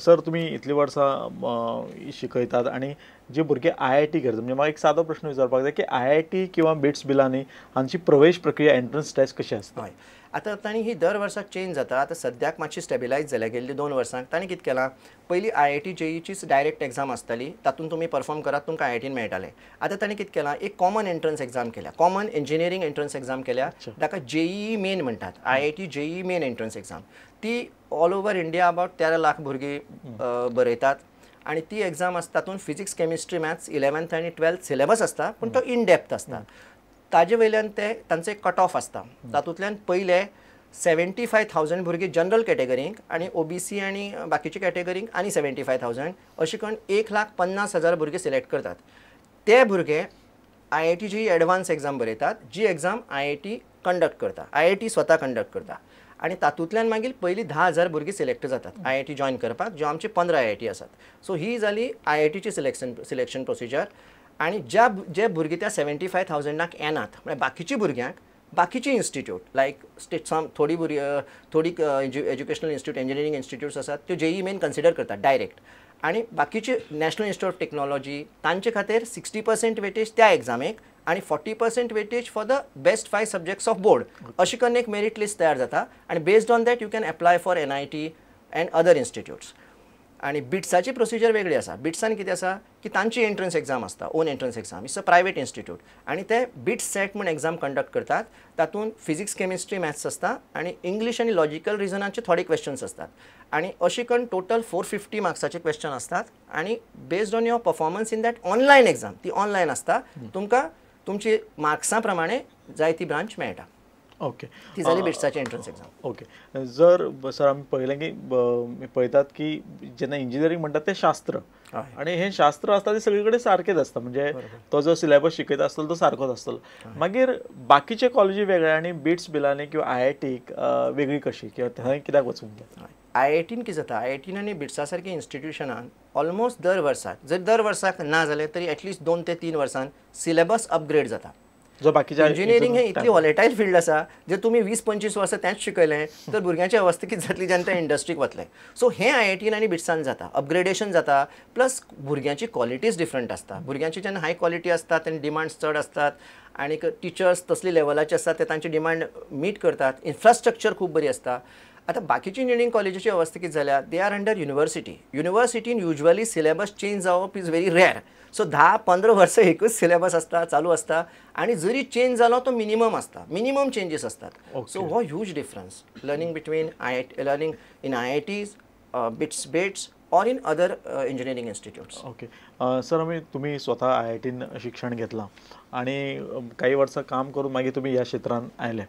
Sir, तुमी इतलीं वर्सां शिकयतात आनी जे भुरगे IIT करता, म्हणजे म्हाका एक सादो प्रश्न विचारपाक जाय की IIT किंवा बिट्स बिलानी हांची प्रवेश प्रक्रिया, एंट्रन्स टेस्ट कशी आसता? हय, आतां तांणी ही दर वर्साक चेंज जाता. आतां सद्याक मातशी स्टेबिलायज जाल्या. गेल्ली 2 वर्सांक तांणी कितें केलां, पयलीं IIT JEEचीच डायरेक्ट एग्जाम आसताली, तातूंत तुमी परफॉर्म करात तुमकां IITन मेळटालें. आतां तांणी कितें केलां, एक कॉमन एंट्रन्स एग्जाम केल्या, कॉमन इंजिनियरींग एंट्रन्स एग्जाम केल्या, ताका JEE main म्हणटात, IIT JEE main entrance exam. ती all over India about 13 lakh भुरगीं बरयतात आनी ती एग्जाम आसता. तातूंत फिजिक्स, केमिस्ट्री, मॅथ्स 11th आनी 12th syllabus आसता, पूण तो इन डेप्थ आसता. ताजे वयल्यान ते तांचो एक कट ऑफ आसता. तातूंतल्यान पयले 75,000 भुरगीं जनरल कॅटेगरींक आनी OBC आनी बाकीचे कॅटेगरींक आनी 75,000 अशें करून 1,50,000 भुरगे सिलेक्ट करतात. ते भुरगे IIT JEE advance exam बरयतात, जी एग्जाम IIT conduct करता, IIT स्वता कंडक्ट करता आनी तातूंतल्यान मागीर पयलीं 10,000 भुरगीं सिलेक्ट जातात IIT join करपाक, ज्यो आमचे 15 IIT आसात. सो ही जाली IITची सिलेक्शन प्रोसिजर. आनी ज्या जे भुरगीं त्या 75,000 येनात, म्हळ्यार बाकीची भुरग्यांक बाकीची इन्स्टिट्यूट लायक स्टेट सम थोडी भुरगीं थोडी एज्युकेशनल इन्स्टिट्यूट, इंजिनियरींग इन्स्टिट्यूट्स आसात त्यो JEE main consider करतात डायरेक्ट. आनी बाकीचे नॅशनल इन्स्टिट्यूट ऑफ टेक्नॉलॉजी तांचे खातीर 60% वेटेज त्या एग्जामीक आनी 40% weightage for the best 5 subjects of board, अशी करून एक मेरीट लिस्ट तयार जाता आनी based on that you can apply for NIT and other institutes. आनी बिट्साची प्रोसिजर वेगळी आसा. बिट्सान कितें आसा की तांची एंट्रन्स एग्जाम आसता, own entrance exam, it's a private institute आनी ते बिट्स सेट म्हूण एग्जाम कंडक्ट करतात. तातूंत फिजिक्स, केमिस्ट्री, मॅथ्स आसता आनी इंग्लीश आनी लॉजिकल रिजनाचे थोडे क्वेश्चन्स आसतात आनी अशें करून टोटल 450 मार्क्साचे क्वेश्चन आसतात आनी based on your performance in that online exam, ती ऑनलायन आसता, तुमकां तुमची मार्क्सां प्रमाणे जाय ती ब्रांच मेळटा. ओके, ती जाली बिट्साची एंट्रन्स एग्जाम. ओके, जर सर आमी पळयलें की पळयतात की जेन्ना इंजिनियरींग म्हणटात तें शास्त्र, आनी हें शास्त्र आसता तें सगळे कडेन सारकेंच आसता, म्हणजे तो जो सिलेबस शिकयता आसतलो तो सारकोच आसतलो. मागीर बाकीचे कॉलेजी वेगळे आनी बिट्स बिलानी किंवा IITक वेगळी कशी, किंवा थंय कित्याक वचूंक जाय? IITन कितें जाता, IITन आनी बिट्सा सारके इन्स्टिट्युशनान ऑलमोस्ट दर वर्साक, जर दर वर्साक ना जालें तरी एटलिस्ट 2 ते 3 वर्सान सिलेबस अपग्रेड जाता. जो बाकीच्या इंजिनियरींग हें इतली वॉलेटायल फिल्ड आसा, जर तुमी 20-25 वर्सां तेंच शिकयलें तर भुरग्यांची अवस्था कितें जातली जेन्ना ते इंडस्ट्रीक वतले. सो हें IITन आनी बिट्सान जाता, अपग्रेडेशन जाता, प्लस भुरग्यांची क्वॉलिटीज डिफरंट आसता. भुरग्यांची जेन्ना हाय क्वॉलिटी आसता तेन्ना डिमांड्स चड आसतात आनी टिचर्स तसली लेवलाचे आसतात ते तांची डिमांड मीट करतात. इन्फ्रास्ट्रक्चर खूब बरी आसता. आतां बाकीची इंजिनियरींग कॉलेजीची अवस्था कितें जाल्या, they are under university. युनिवर्सिटीन usually syllabus change जावप is very rare. सो 10-15 वर्सां एकूच सिलेबस आसता, चालू आसता आनी जरी चेंज जालो तो मिनिमम आसता, मिनिमम चेंजीस आसतात. सो हो huge difference learning between learning in IITs, BITS or in other engineering institutes. Okay sir, आमी तुमी स्वता IITन शिक्षण घेतलां आनी काही वर्सां काम करून मागीर तुमी ह्या क्षेत्रांत आयले,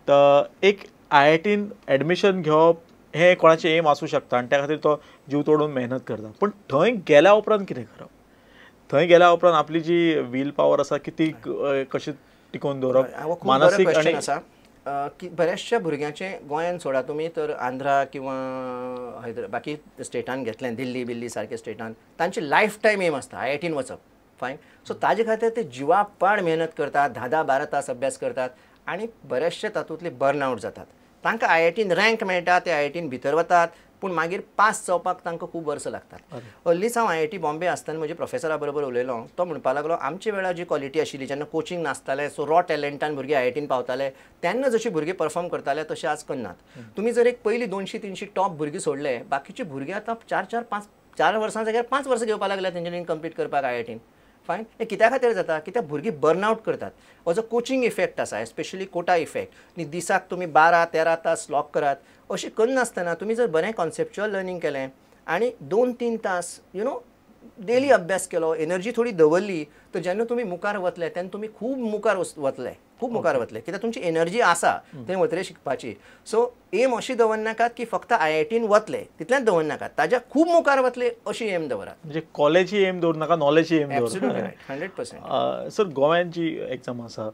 तर एक IITन एडमिशन घेवप हें कोणाचें एम आसूं शकता आनी त्या खातीर तो जीव तोडून मेहनत करता, पूण थंय गेल्या उपरांत कितें करप? थंय गेल्या उपरांत आपली जी व्हील पावर आसा की ती कशी टिकोवन दवरप, मानसीक आनी आसा की बऱ्याचशा भुरग्यांचें गोंयान सोडा तुमी तर आंध्रा किंवा हैदराबाद बाकी स्टेटान घेतलें, दिल्ली बिल्ली सारके स्टेटान, तांची लायफ टायम एम आसता IITन वचप. फायन, सो ताजे खातीर ते जिवापाड मेहनत करतात, 10-10-12 तास अभ्यास करतात आनी बरेचशे तातूंतले बर्न आवट जातात. तांकां IITन रँक मेळटा, ते IITन भितर वतात, पूण मागीर पास जावपाक तांकां खूब वर्सां लागतात. हल्लीच हांव IIT Bombay आसतना म्हज्या प्रोफेसरा बरोबर उलयलो, तो म्हणपाक लागलो आमच्या वेळार जी क्वॉलिटी आशिल्ली जेन्ना कोचिंग नासतालें, सो रॉ टॅलंटान भुरगीं IITन पावताले, तेन्ना जशी भुरगीं परफॉर्म करताले तशें आज करनात. तुमी जर एक पयलीं 200-300 टॉप भुरगीं सोडले, बाकीचे भुरगीं आतां 4-4-5 वर्सां जाग्यार 5 वर्सां घेवपाक लागल्यात इंजिनियरींग कंप्लीट करपाक IITन. फायन, हें कित्या खातीर जाता, कित्याक भुरगीं बर्न आवट करतात. हो जो कोचिंग इफेक्ट आसा, एस्पेशली कोटा इफेक्ट, न्ही दिसाक तुमी 12-13 तास लॉक करात, अशें करनासतना तुमी जर बरें कॉन्सेप्च्युअल लर्नींग केलें आनी 2-3 तास you know daily अभ्यास केलो, एनर्जी थोडी दवरली, तर जेन्ना तुमी मुखार वतले तेन्ना तुमी खूब मुखार वतले, खूब मुखार वतले, कित्याक तुमची एनर्जी आसा थंय वतले शिकपाची. सो एम अशी दवरनाकात की फक्त IITन वतले तितलेंच दवरनाकात, ताज्या खूब मुखार वतले अशी एम दवरात. म्हणजे कॉलेजी एम दवरनाका, नॉलेजी एम दवरात. Absolutely right, 100%. Sir, गोव्यान जी एग्जाम आसा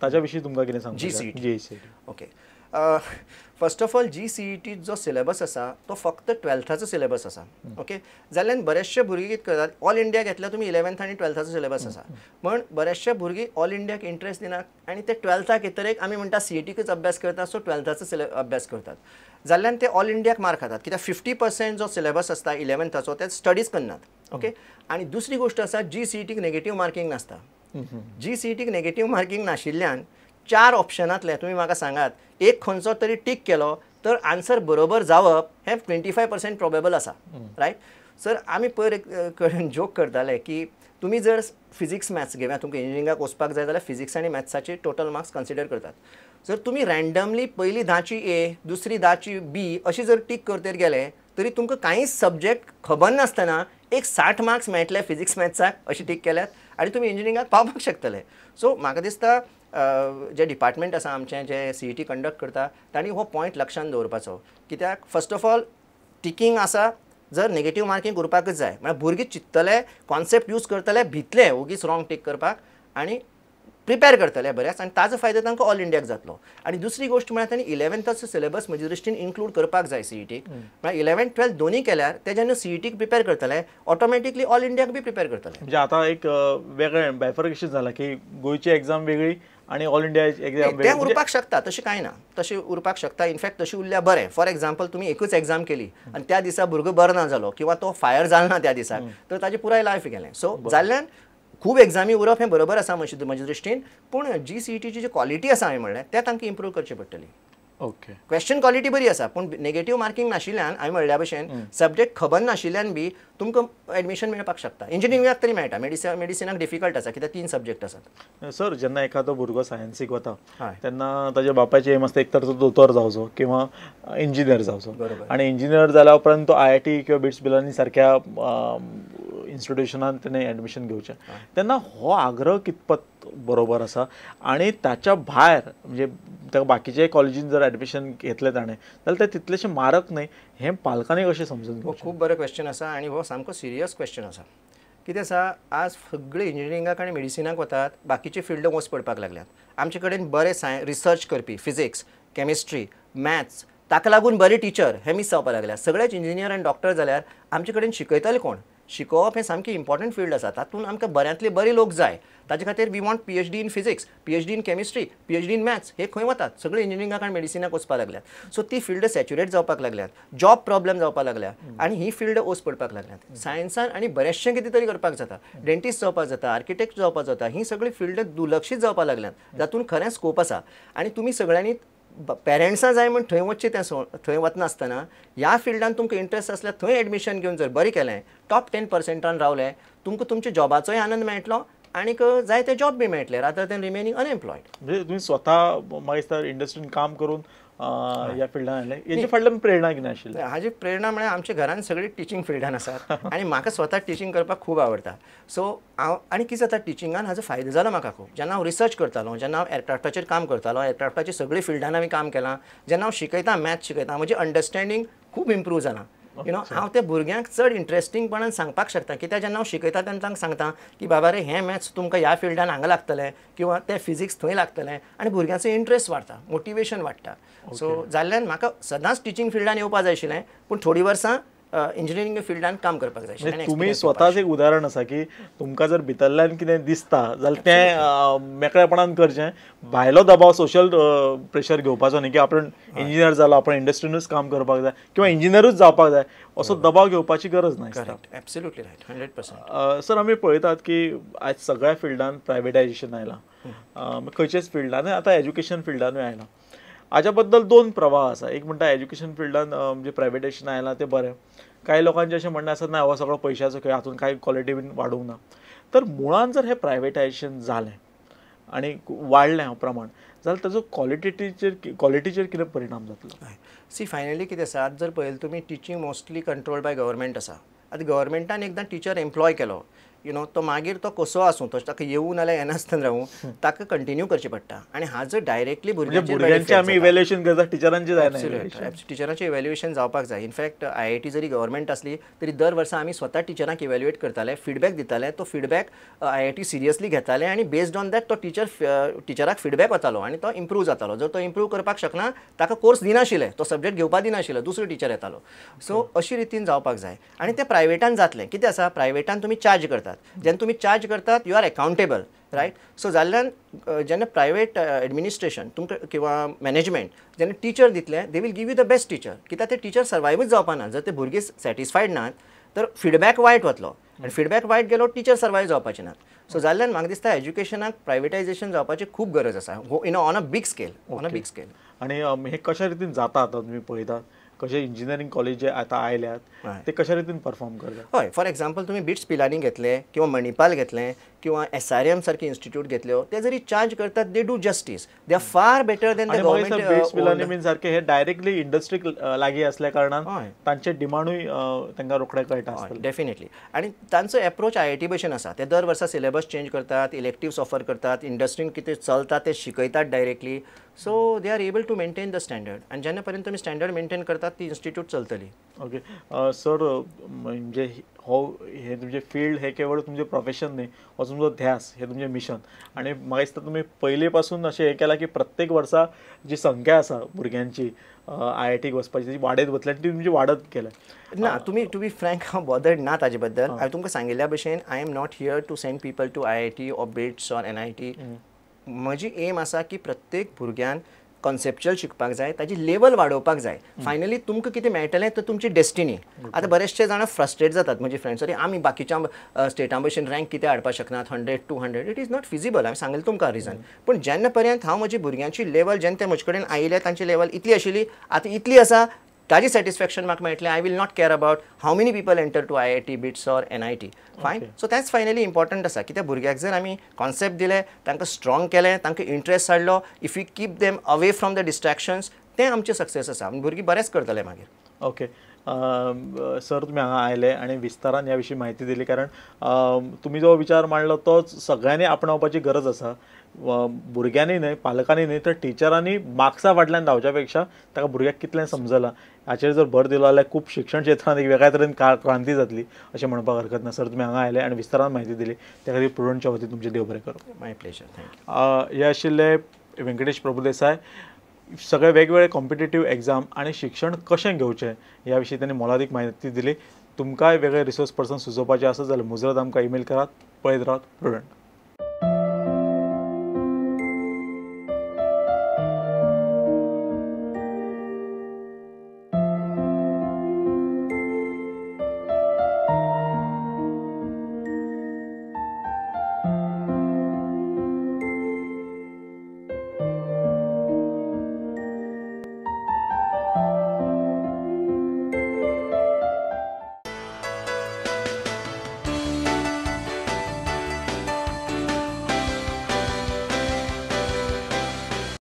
ताज्या विशीं तुमकां कितें सांगपाक? GCET. Okay, first of all GCET जो सिलेबस आसा तो फक्त 12थाचो सिलेबस आसा. ओके, जाल्यार बरेचशे भुरगे कितें करतात, ऑल इंडिया घेतल्यार तुमी 11th आनी 12थाचो सिलेबस आसा, म्हण बरेचशे भुरगीं ऑल इंडियाक इंट्रस्ट दिनात आनी ते 12थाक येतरेक आमी म्हणटा CETकच अभ्यास करतात, सो 12थाचो अभ्यास करतात. जाल्ल्यान ते ऑल इंडियाक मार खातात कित्याक 50% जो सिलेबस आसता इलेवन्थाचो ते स्टडीज करनात. ओके, आनी दुसरी गोश्ट आसा जी सी ईटीक नेगेटीव मार्कींग नासता. जी सी ईटीक नेगेटीव मार्कींग नाशिल्ल्यान 4 ऑप्शनांतले तुमी म्हाका सांगात एक खंयचो तरी टीक केलो तर आन्सर बरोबर जावप हें 25% प्रोबेबल आसा. रायट सर, आमी पयर एक कडेन जोक करताले की तुमी जर फिजिक्स मॅथ्स घेवया, तुमकां इंजिनियरिंगाक वचपाक जाय जाल्यार फिजिक्स आनी मॅथ्साचे टोटल मार्क्स कन्सिडर करतात. जर तुमी रँडमली पयली 10ची ए दुसरी 10ची बी अशी जर टीक करतेर गेले तरी तुमकां कांयच सब्जेक्ट खबर नासतना एक 60 मार्क्स मेळटले फिजिक्स मॅथ्साक अशी टीक केल्यात आनी तुमी इंजिनियरिंगाक पावपाक शकतले. सो म्हाका दिसता जे डिपार्टमेंट आसा आमचें जे सी ई टी कंडक्ट करता तांणी हो पॉयंट लक्षांत दवरपाचो कित्याक फर्स्ट ऑफ ऑल टिकींग आसा जर नेगेटीव मार्कींग उरपाकच जाय म्हळ्यार भुरगीं चिंततले, कॉन्सेप्ट यूज करतले, भितले ओगीच रॉंग टीक करपाक आनी प्रिपेर करतले बरेच आनी ताजो फायदो तांकां ऑल इंडियाक जातलो. आनी दुसरी गोश्ट म्हळ्यार तांणी इलेवन्थाचो सिलेबस म्हज्या दृश्टीन इन्क्लूड करपाक जाय सी ई टीक. म्हळ्यार 11th 12th दोनूय केल्यार ते जेन्ना सी ई टीक प्रिपेर करतले ऑटोमॅटिकली ऑल इंडियाक बी प्रिपेर करतले. म्हणजे आतां एक वेगळें बायफर्केशन जालां की गोंयची एग्जाम वेगळी आनी ऑल इंडिया एग्जाम तें उरपाक शकता, तशें कांय ना, तशें उरपाक शकता. इनफॅक्ट तशें उरल्यार बरें. फॉर एग्जाम्पल तुमी एकूच एग्जाम केली आनी त्या दिसा भुरगो बरो ना जालो किंवा तो फायर जालो ना त्या दिसाक तर ताजें पुराय लायफ गेलें. सो जाल्ल्यान खूब एग्जामी उरप हें बरोबर आसा म्हज्या दृश्टीन, पूण जी सी ई टीची जी क्वॉलिटी आसा हांवें म्हणलें तें तांकां इम्प्रूव करची पडटली. ओके, क्वेश्चन क्वॉलिटी बरी आसा पूण नेगेटीव मार्कींग नाशिल्ल्यान हांवें म्हणल्या भशेन सब्जेक्ट खबर नाशिल्ल्यान बी तुमकां एडमिशन मेळपाक शकता. इंजिनियरिंगाक तरी मेळटा, मेडिसिनाक डिफिकल्ट आसा कित्याक 3 सब्जेक्ट आसात. सर, जेन्ना एखादो भुरगो सायन्सीक वता तेन्ना ताच्या बापायचें एम आसता एक तर तो दोतोर जावचो किंवा इंजिनियर जावचो. आनी इंजिनियर जाल्या उपरांत तो आय I T किंवा बिट्स पिलानी सारक्या इन्स्टिट्युशनान तेणें एडमिशन घेवचें. तेन्ना हो आग्रह कितपत बरोबर आसा आनी ताच्या भायर म्हणजे ताका बाकीचे कॉलेजीन जर एडमिशन घेतलें ताणें जाल्यार तें तितलेशें मारक न्हय हें पालकांनी कशें समजून घेवचें? खूब बरो क्वेश्चन आसा आनी हो सामको सिरियस क्वेश्चन आसा. कितें आसा, आज सगळे इंजिनियरिंगाक आनी मेडिसिनाक वतात, बाकीचे फिल्ड वच पडपाक लागल्यात. आमचे कडेन बरे रिसर्च करपी फिजिक्स, केमिस्ट्री, मॅथ्स ताका लागून बरे टिचर हे मीस जावपाक लागल्या. सगळेच इंजिनियर आनी डॉक्टर जाल्यार आमचे कडेन शिकयतले कोण? शिकोवप हें सामकें इम्पॉर्टंट फिल्ड आसा, तातूंत आमकां बऱ्यांतले बरे लोक जाय. ताजे खातीर we want PhD in physics, PhD in chemistry, PhD in maths. हे खंय वतात? सगळे इंजिनियरिंगाक आनी मेडिसिनाक वचपाक लागल्यात. सो ती फिल्ड सॅच्युरेट जावपाक लागल्यात, जॉब प्रॉब्लम जावपाक लागल्या आनी ही फिल्ड ओस पडपाक लागल्यात. सायन्सान आनी बरेचशें कितें तरी करपाक जाता, डेंटिस्ट जावपाक जाता, आर्किटेक्ट जावपाक जाता, ही सगळी फिल्ड दुर्लक्षीत जावपाक लागल्यात जातून खरें स्कोप आसा. आनी तुमी सगळ्यांनी पेरंट्सां जाय म्हूण थंय वचचें तें थंय वचनासतना ह्या फिल्डान तुमकां इंट्रस्ट आसल्यार थंय एडमिशन घेवन जर बरें केलें, टॉप 10%आन रावले, तुमकां तुमच्या जॉबाचोय आनंद मेळटलो आनीक जाय ते जॉब बी मेळटले रादर दॅन रिमेनींग अनएम्प्लॉयड. म्हणजे तुमी स्वता म्हाका दिसता इंडस्ट्रीन काम करून ह्या फिल्डान आयले, हेजे फाटल्यान प्रेरणा कितें आशिल्ली? हाजी प्रेरणा म्हळ्यार आमच्या घरान सगळी टिचींग फिल्डान आसात आनी म्हाका स्वता टिचींग करपाक खूब आवडटा. सो हांव आनी कितें जाता, टिचिंगान हाजो फायदो जालो म्हाका खूब. जेन्ना हांव रिसर्च करतालो, जेन्ना हांव एअरक्राफ्टाचेर काम करतालो, एअरक्राफ्टाचे सगळे फिल्डान हांवें काम केलां, जेन्ना हांव शिकयता, मॅथ्स शिकयता, म्हजें अंडरस्टँडींग खूब इम्प्रूव जालां. You know, हांव त्या भुरग्यांक चड इंट्रस्टिंगपणान सांगपाक शकता कित्याक जेन्ना हांव शिकयता तेन्ना तांकां सांगता की बाबा रे हें मॅथ्स तुमकां ह्या फिल्डान हांगा लागतलें किंवा तें फिजिक्स थंय लागतलें आनी भुरग्यांचो इंट्रस्ट वाडटा, मोटिवेशन वाडटा. सो जाल्ल्यान म्हाका सदांच टिचींग फिल्डान येवपा जाय आशिल्लें, पूण थोडीं वर्सां इंजिनियरींग फिल्डान काम करपाक जाय आशिल्लें. तुमी स्वताच एक उदाहरण आसा की तुमकां जर भितरल्यान कितें दिसता जाल्यार तें मेकळेपणान करचें, भायलो दबाव सोशल प्रेशर घेवपाचो न्ही की आपण इंजिनियर जालो, आपण इंडस्ट्रीनूच काम करपाक जाय किंवा इंजिनियरूच जावपाक जाय असो दबाव घेवपाची गरज ना. Absolutely right, 100%. Sir, आमी पळयतात की आयज सगळ्या फिल्डान प्रायवेटायजेशन आयलां, खंयच्याच फिल्डान, आतां एज्युकेशन फिल्डानूय आयलां. हाज्या बद्दल 2 प्रवाह आसा. एक म्हणटा एज्युकेशन फिल्डान म्हणजे प्रायवेटायजेशन आयलां तें बरें, कांय लोकांचें अशें म्हणणें आसा ना हो सगळो पयशाचो खेळ, हातूंत कांय क्वॉलिटी बीन वाडूंक ना. तर मुळान जर हें प्रायवेटायजेशन जालें आनी वाडलें प्रमाण जाल्यार ताजो क्वॉलिटीचेर कितें परिणाम जातलो? सी, फायनली कितें आसा, आज जर पळयलें तुमी teaching mostly controlled by government आसा. आतां गव्हर्मेंटान एकदां टिचर एम्प्लॉय केलो, you know, तो मागीर तो कसो आसूं, तो ताका येवूं नाल्यार येनासतना रावूं, ताका कंटिन्यू करचें पडटा. आनी हाजो डायरेक्टली भुरग्यांचें आमी इव्हॅल्युएशन करता, टिचरांचें जायना. टिचरांचें इव्हॅल्युएशन जावपाक जाय. इनफॅक्ट IIT जरी गव्हर्मेंट आसली तरी दर वर्सा आमी स्वता टिचरांक इव्हॅल्युएट करताले, फिडबॅक दिताले, तो फिडबॅक IIT seriously घेताले आनी बेस्ड ऑन that तो टिचराक फिडबॅक वतालो आनी तो इम्प्रूव जातालो. जर तो इम्प्रूव करपाक शकना ताका कोर्स दिनाशिल्ले, तो सब्जेक्ट घेवपाक दिनाशिल्लो, दुसरो टिचर येतालो. सो अशी रितीन जावपाक जाय आनी तें प्रायवेटान जातलें. कितें आसा, प्रायवेटान तुमी चार्ज करतात, करतात. जेन्ना तुमी चार्ज करतात you are accountable, right. So जाल्ल्यान जेन्ना प्रायवेट एडमिनिस्ट्रेशन तुमकां किंवा मॅनेजमेंट जेन्ना टिचर दितले they will give you the best teacher, कित्याक ते टिचर सर्वायवूच जावपा ना. जर ते भुरगे सॅटिस्फायड नात तर फिडबॅक वायट वतलो आनी फिडबॅक वायट गेलो टिचर सर्वायव जावपाचे नात. सो जाल्ल्यान म्हाका दिसता एज्युकेशनाक प्रायवेटायजेशन जावपाची खूब गरज आसा, in on a big scale, on a big scale. आनी हे कशा रितीन जाता आतां तुमी पळयतात कशे इंजिनियरींग कॉलेज जे आतां आयल्यात ते कशा रितीन परफॉर्म करतात? हय, फॉर एग्जाम्पल तुमी बिट्स पिलानी घेतले किंवा मणिपाल घेतलें किंवा SRM सारके इन्स्टिट्यूट घेतल्यो, ते जरी चार्ज करतात they do justice, they are far better than the government. BITS Pilani बीन सारके हे डायरेक्टली इंडस्ट्रीक लागीं आसल्या कारणान तांचे डिमांडूय तांकां रोखडे कळटा आसतलें. डेफिनेटली. आनी तांचो एप्रोच IIT भशेन आसा, ते दर वर्सा सिलेबस चेंज करतात, इलेक्टिव्स ऑफर करतात, इंडस्ट्रीन कितें चलता तें शिकयतात directly. So they are able to maintain the standard, आनी जेन्ना पर्यंत तुमी स्टँडर्ड मेंटेन करतात ती इन्स्टिट्यूट चलतली. ओके सर, म्हणजे हो हे तुमचें फिल्ड हे केवळ तुमचें प्रोफेशन न्ही, हो तुमचो ध्यास, हे तुमचें मिशन. आनी म्हाका दिसता तुमी पयलीं पासून अशें हें केलां की प्रत्येक वर्सा जी संख्या आसा भुरग्यांची IIT वचपाची ती वाडत वतली आनी ती तुमची वाडत गेल्या. ना, तुमी टू बी फ्रँक हांव बॉदर्ड ना ताजे बद्दल. हांवें तुमकां सांगिल्ल्या भशेन I am not here to send people to IIT or BITS or NIT. म्हजी एम आसा की प्रत्येक भुरग्यान कॉन्सेप्च्युअल शिकपाक जाय, ताजी लेवल वाडोवपाक जाय. फायनली तुमकां कितें मेळटलें तर तुमची डेस्टिनी. आतां बरेचशे जाणां फ्रस्ट्रेट जातात म्हजे फ्रेंड्स, अरे आमी बाकीच्या स्टेटां भशेन रँक कितें हाडपाक शकनात, 100 200, it is not feasible. हांवें सांगलें तुमकां रिजन. पूण जेन्ना पर्यंत हांव म्हजी भुरग्यांची लेवल, जेन्ना ते म्हजे कडेन आयिल्ले तांची लेवल इतली आशिल्ली, आतां इतली आसा, ताजी सॅटिस्फॅक्शन म्हाका मेळटलें. I will not care about how many people enter to IIT, BITS or NIT. Fine. So तेंच फायनली इम्पॉर्टंट आसा की त्या भुरग्याक जर आमी कॉन्सेप्ट दिले, तांकां स्ट्रॉंग केलें, तांकां इंट्रस्ट हाडलो, if you keep them away from the distractions, तें आमचें सक्सेस आसा. भुरगीं बरेंच करतले मागीर. ओके सर, तुमी हांगा आयले आनी विस्तारान ह्या विशीं म्हायती दिली, कारण तुमी जो विचार मांडलो तो सगळ्यांनी आपणावपाची गरज आसा. भुरग्यांनी न्हय, पालकांनी न्हय, तर टिचरांनी मार्क्सा फाटल्यान धांवच्या पेक्षा ताका भुरग्याक कितलें समजलां हाचेर जर भर दिलो जाल्यार खूब शिक्षण क्षेत्रांत एक वेगळ्या तरेन क्रांती जातली अशें म्हणपाक हरकत ना. सर, तुमी हांगा आयले आनी विस्तारान म्हायती दिली त्या खातीर प्रुडंटच्या वतीन तुमचें देव बरें करूं. My pleasure, thank you. हे आशिल्ले व्यंकटेश प्रभुदेसाय. सगळे वेगवेगळे कॉम्पिटेटीव एग्जाम आनी शिक्षण कशें घेवचें ह्या विशीं तांणी मोलादीक म्हायती दिली. तुमकांय वेगळे रिसोर्स पर्सन सुचोवपाचे आसत जाल्यार मुजरत आमकां ईमेल करात. पळयत रावत प्रुडंट.